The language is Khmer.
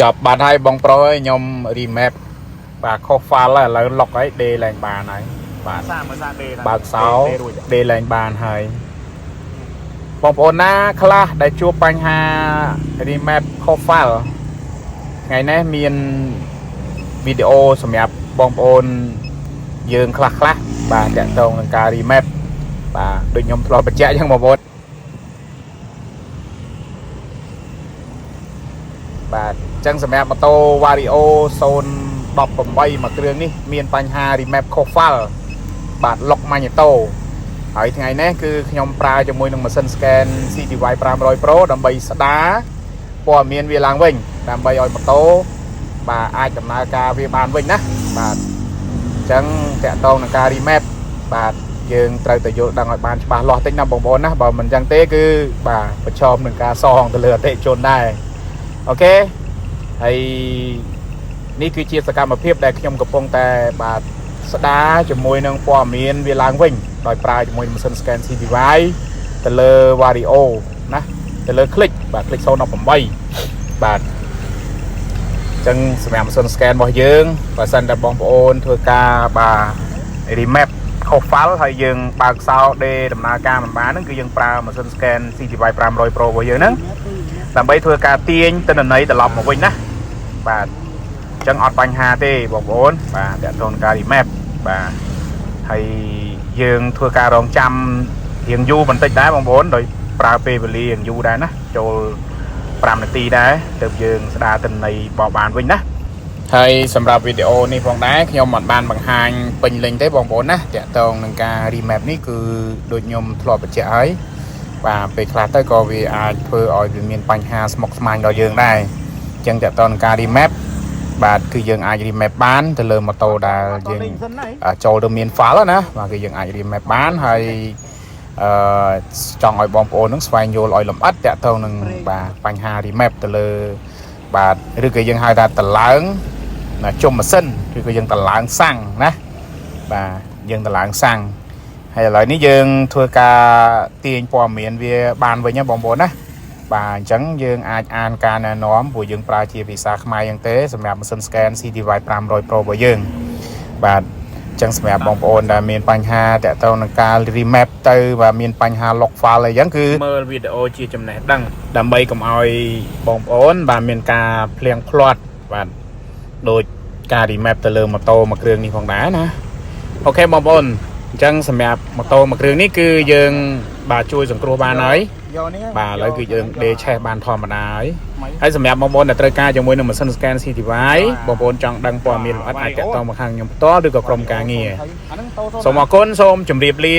ចប់បាត់ហើយបងប្រុសអើយខ្ញុំ remap បាទខុស file ហើយឥឡូវ lock ហើយដេឡើងបានហើយបាទ សាមើលសាដេ បើកសោដេឡើងបានហើយបងប្អូនណាខ្លះដែលជួបបញ្ហា remap ខុស file ថ្ងៃនេះមានវីដេអូសម្រាប់បងប្អូនយើងខ្លះខ្លះបាទតាក់ទងនឹងការ remap បាទដូចខ្ញុំធ្លាប់បញ្ជាក់អញ្ចឹងបងប្អូនបាទអញ្ចឹងសម្រាប់ម៉ូតូ Vario 018មួយគ្រឿងនេះមានបញ្ហា remap ខុស file បាទ lock magneto ហើយថ្ងៃនេះគឺខ្ញុំប្រើជាមួយនឹងម៉ាស៊ីន scan CTY 500 Pro ដើម្បីស្ដារព័ត៌មានវាឡើងវិញដើម្បីឲ្យម៉ូតូបាទអាចដំណើរការវាបានវិញណាបាទអញ្ចឹងតាក់ទងនឹងការ remap បាទយើងត្រូវតែយល់ដឹងឲ្យបានច្បាស់លាស់តិចណាបងប្អូនណាបើមិនអញ្ចឹងទេគឺបាទប្រឈមនឹងការសងទៅលើអតិថិជនដែរ OK ហើយនេះគឺជាសកម្មភាពដែលខ្ញុំកំពុងតែបាទស្ដារជាមួយនឹងព័ត៌មានវាឡើងវិញដោយប្រើជាមួយនឹងម៉ាស៊ីន scan CTY ទៅលើ Vario ណាទៅលើ click បាទ click 018បាទអញ្ចឹងសម្រាប់ម៉ាស៊ីន scan របស់យើងបើសិនតែបងប្អូនធ្វើការបាទ remap ខុស file ហើយយើងបើកសោដេដំណើរការមិនបានហ្នឹងគឺយើងប្រើម៉ាស៊ីន scan CTY 500 Pro របស់យើងហ្នឹងដើម្បីធ្វើការទាញទិន្នន័យត្រឡប់មកវិញណាបាទអញ្ចឹងអត់បញ្ហាទេបងប្អូនបាទតាក់ទងនឹងការ remap បាទហើយយើងធ្វើការរងចាំរៀងយូរបន្តិចដែរបងប្អូនដោយប្រើពេលវេលារៀងយូរដែរណាចូល5នាទីដែរទើបយើងស្ដារទិន្នន័យបោះបានវិញណាហើយសម្រាប់វីដេអូនេះផងដែរខ្ញុំមិនបានបង្ហាញពេញលេញទេបងប្អូនណាតាក់ទងនឹងការ remap នេះគឺដូចខ្ញុំធ្លាប់បញ្ជាក់ហើយបាទពេលខ្លះទៅក៏វាអាចធ្វើឲ្យវាមានបញ្ហាស្មុគស្មាញដល់យើងដែរអញ្ចឹងតាក់ទងនឹងការ remap បាទគឺយើងអាច remap បានទៅលើម៉ូតូដែលយើង ចូលទៅមាន file ណាបាទគឺយើងអាច remap បានហើយអឺចង់ឲ្យបងប្អូននឹងស្វែងយល់ឲ្យលម្អិតតាក់ទងនឹងបាទបញ្ហា remap ទៅលើបាទឬក៏យើងហៅថាតឡើងណាជុំម៉ាស៊ីនឬក៏យើងតឡើងសាំងណាបាទយើងតឡើងសាំងហើយឥឡូវនេះយើងធ្វើការទាញព័ត៌មានវាបានវិញណាបងប្អូនណាបាទអញ្ចឹងយើងអាចអានការណែនាំព្រោះយើងប្រើជាភាសាខ្មែរយ៉ាងទេសម្រាប់ម៉ាស៊ីន scan CTY 500 Pro របស់យើងបាទអញ្ចឹងសម្រាប់បងប្អូនដែលមានបញ្ហាតាក់ទងនឹងការ remap ទៅបាទមានបញ្ហា lock file អីចឹងគឺមើលវីដេអូជាចំណេះដឹងដើម្បីកុំឲ្យបងប្អូនបាទមានការភ្លៀងភ្លាត់បាទដូចការ remap ទៅលើម៉ូតូមួយគ្រឿងនេះផងដែរណាOK បងប្អូនអញ្ចឹងសម្រាប់ម៉ូតូមួយគ្រឿងនេះគឺយើងបាទជួយសង្គ្រោះបានហើយ យកនេះ បាទឥឡូវគឺយើងដេឆេះបានធម្មតាហើយហើយសម្រាប់បងប្អូនដែលត្រូវការជាមួយនឹងម៉ាស៊ីន scan CTY បងប្អូនចង់ដឹងព័ត៌មានលម្អិតអាចតាក់ទងមកខាងខ្ញុំផ្ទាល់ឬក៏ក្រុមការងារ អាហ្នឹងតូ សូមអរគុណសូមជម្រាបលា